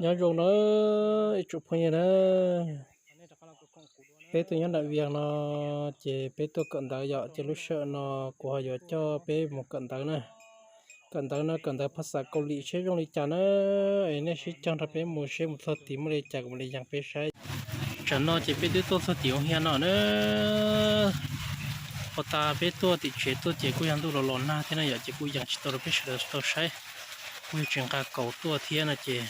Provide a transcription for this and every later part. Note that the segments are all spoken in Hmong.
Nyob zoo na ib tsoom phooj ywg na, peb tuaj nyob nram Vias no ces peb tuaj kawm ntawv yom, ces lub sij hawm no kuv ho yuav coj peb mus kawm ntawv na. Kawm ntawv no kawm ntawv phas xas Kaus Lim seb zoo li cas na. Es nej sib cog nrog peb mus seb mus txog tim muaj li cas kuv mam li yees peb saib. Tsam no ces peb twb tuaj txog tim hoos hias no na. Ua tas peb tuaj tim tsev tuaj ces kuj yog ntuj los los nag thiab no yom, ces kuj yees tsis tau rau peb sawv daws tau saib. Kuj yog tsis nqa kaus tuaj thiab no ces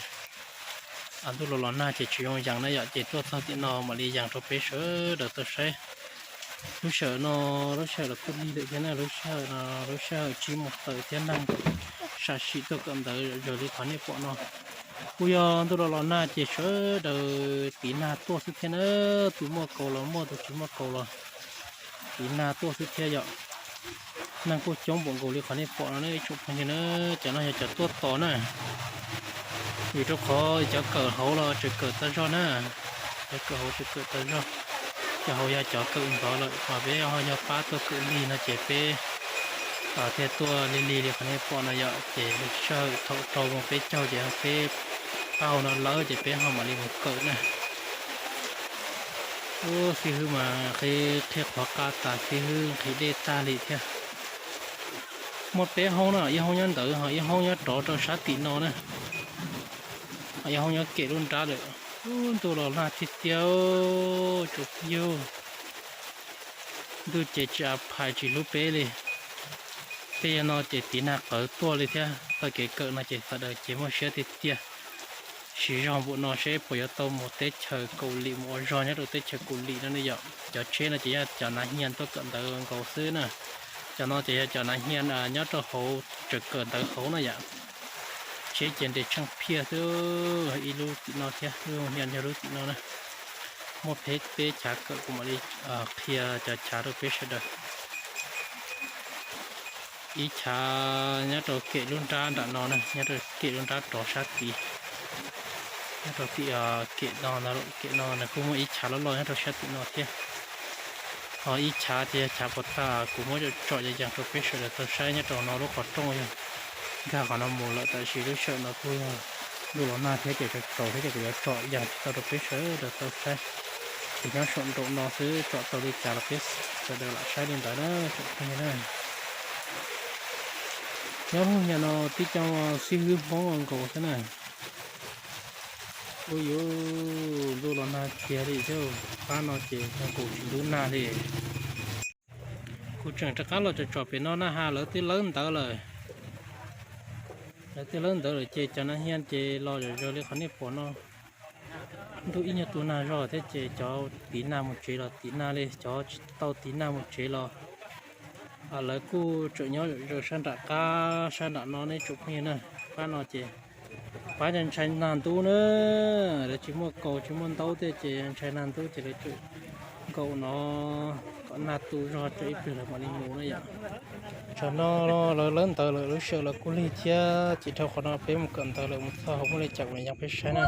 ntuj los los nag ces tsis zoo yees na yom, ces tuaj txog tim no mam li yees rau peb sawv daws tau saib. Lub sij hawm no, lub sij hawm los kuj lig lawm thiab na, lub sij hawm no lub sij hawm tsib moos tawm thiab neeg sam sim tuaj kawm ntawv zom zaws li qhov nej pom no. Kuj yog ntuj los los nag ces sawv daws tiv nag tuaj xwb thiab na, tus muaj kaus los muaj, tus tsis muaj kaus los tiv nag tuaj xwb thiab yom. Neeg kuj coob npaum nkaus li qhov nej pom no ne ib tsoom phooj ywg na. Cov no yog cov tuaj tos na, vim rau qhov cov kawm hauv los tseem kawm tag zog na, cov kawm hauv tseem kawm tag zog. Cov hauv yog cov kawm ntxov lawm, mas peb ho yog pab tuaj kawm lig no ces peb thiaj tuaj lig lig li qhov nej pom no yom. Ces sij hawm thaum rau moos peb caug ces peb pab hauv no lawm ces peb ho mam li mus kawm na. Ub, xib hwb mas qhib qhia qhov qa tas, xib hwb nqhis dej tag li thiab. Muaj peb hoob no, ib hoob nyob ntawd ho ib hoob nyob rov rau sab tim no na, ho ib hoob nyob kem lub nrab lawm. Ub, ntuj los nag tiag tiag, tsuas yug ntuj ces tsis a phais tsis hlub peb li. Tej yog no ces tiv nag qawv tuaj li thiab, txoj kev kawm no ces sawv daws ces muaj siab tiag tiag. Siv zog npaum no seb puas yuav tau mus teb chaws Kaus Lim mus ua zog nyob rau teb chaws Kaus Lim no ne yom. Cov tsheb no ces yog cov nav hia tuaj kawm ntawv nkaus xwb na. Cov no ces yog cov nav hia nyob rau hauv tseem kawm ntawv hauv no yom. Tsheb ces nres tsheej phiaj xwb, ib lub tim no thiab, lub hia yog lub tim no na. Muaj peb chav kawm kuv mam li qhia cov chav rau peb sawv daws. Ib chav nyob rau kem lub nrab nram no na, nyob rau kem lub nrab rov sab tid. Nyob rau tim kem no, kem no nws kuj muaj ib chav loj loj nyob rau sab tim no thiab. Ho ib chav ces yog chav puas tag kuv muab tsom yees rau peb sawv daws tau saib nyob rau no lub qhov rooj yog nkag qhov no mus lawm, tab sis lub sij hawm no kuj yog ntuj los nag thiab ces tsaus tsaus thiab ces kuv yuav tsom yees tsis tau rau peb sawv daws tau saib. Ces nyob saum nraum no xwb, tsom tau li cas los peb sawv daws lam saib li ntawd na tsoom phooj ywg na. Nyob hauv hia no tib co xib hwb Hmoob nkaus xwb na. Ub yuv, ntuj los nag kiag li thiab, pab no ces nkaus tsis ntub nag li. Kuv tseem rov qab los tsom tsom pem no na has lawv twb lawb ntawv lawm. Lawv twb lawb ntawv lawm ces cov nav hia ces los zom zaws li qhov nej pom no. Ntuj ib nyuag tu nag zog thiab ces cov tiv nag mus tsev los tiv nag li, cov tsis tau tiv nag mus tsev los lawv kuj tseem nyob zom zaws sab nram qab sab nram no ne tsoom phooj ywg na. Pab no ces pab ntshai ntshai nag ntub na, lawv tsis muaj kaus tsis muaj ntaub thiab ces ntshai nag ntub ces lawv tseem nkaum no kom nag tu zog tsam ib pliag lawv mam li mus na yom. Tsam no lawv lawb ntawv lawm lub sij hawm lawv kuj lig thiab ces dhau qhov no peb mus kawm ntawv lawm mus txog hauv muaj li cas kuv mam yees peb saib na.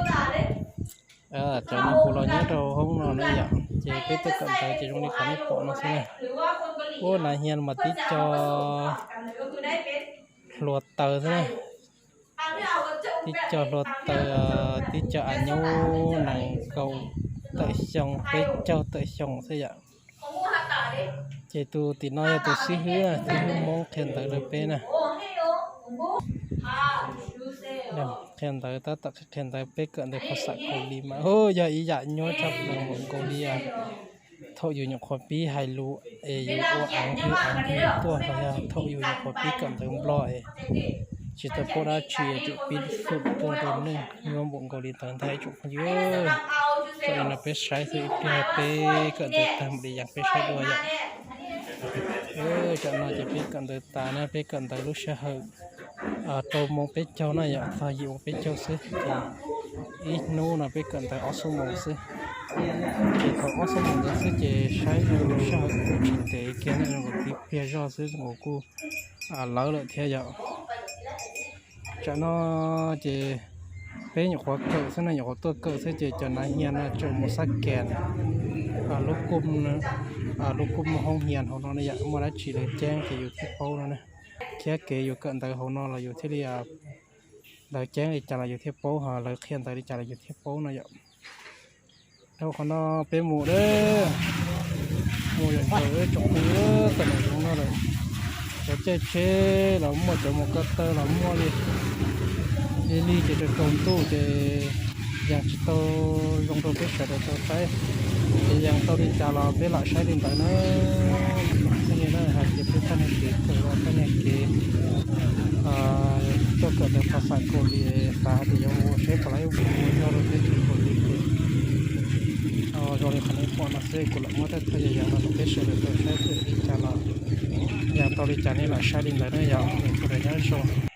Cov no kuv los nyob rau hauv hoob no na yom, ces peb tuaj kawm ntawv ces zoo li qhov nej pom no xwb na. Ub, nav hia mas tib co hluav taws xwb na. Tib co hluav taws, tib co av nyub nees nkaum tawm xyoo, peb caug tawm xyoo xwb yom. Ces tus tim no yog tus xib hwb, xib hwb Hmoob qhia ntawv rau peb na. Qhia ntawv tab tom qhia ntawv, peb kawm ntawv phas xas Kaus Lim mas yog ib yam nyuaj tshaj plaws npaum nkaus li thaum yus nyuam qhuav pib hais lus es yus ua av nkig av nkig tuaj los yog thaum yus nyuam qhuav pib kawm ntawv Nplog es tsis tau paub dab tsi es tseem pib xum tuaj rau neej, nyuaj npaum nkaus li ntawd ntag ib tsoom phooj ywg. Thaum no peb saib xwb, ib pliag peb kawm ntawv tag mam li yees peb saib dua yom. Tam no ces peb kawm ntawv tas na, peb kawm ntawv lub sij hawm rau moos peb caug na yom, txog yim moos peb caug xwb ces ib hnub no peb kawm ntawv ob xuab moos xwb. Ces thaum ob xuab moos ntawd xwb ces saib zoo lub sij hawm kuj tsis ntev kiag na, zoo nkaus tib pliag zog xwb zoo nkaus kuj lawv lawm thiab yom. Tsam no ces peb nyuam qhuav kawm xwb na, nyuam qhuav tuaj kawm xwb ces cov nav hia no tseem mus xab kes lub kuj, lub kuj muaj hoob hia hauv no na yom, muaj dab tsi lawv ceeb ces yus thiaj paub no na. Thiab kev yus kawm ntawv hauv no los yus thiaj li lawv ceeb li cas los yus thiaj paub, ho lawv qhia ntawv li cas los yus thiaj paub no yom. Dhau qhov no peb mus lawm, mus yom, tsoom phooj ywg, tam sim no lawm, cov caij tsheb los muaj, cov mus ko taw los muaj li. Li li ces tsaus ntuj ces yees tsis tau zoo rau peb sawv daws tau saib. Ces yees tau li cas los peb lam saib li ntawd na. Xwb li na, hais tias peb thaj niag kev kawm los thaj niag kev tuaj kawm ntawv phas xas Kaus Lim, xav hais tias yuav ua seb puas laib ua zog rau peb tsoom Kaus Lim ces zoo li qhov nej pom no xwb, kuv lam muab thawj thawj yees yees los rau peb sawv daws tau saib thiab li cas los yees tau li cas nej lam saib li ntawd na yom. Sawv daws nyob zoo.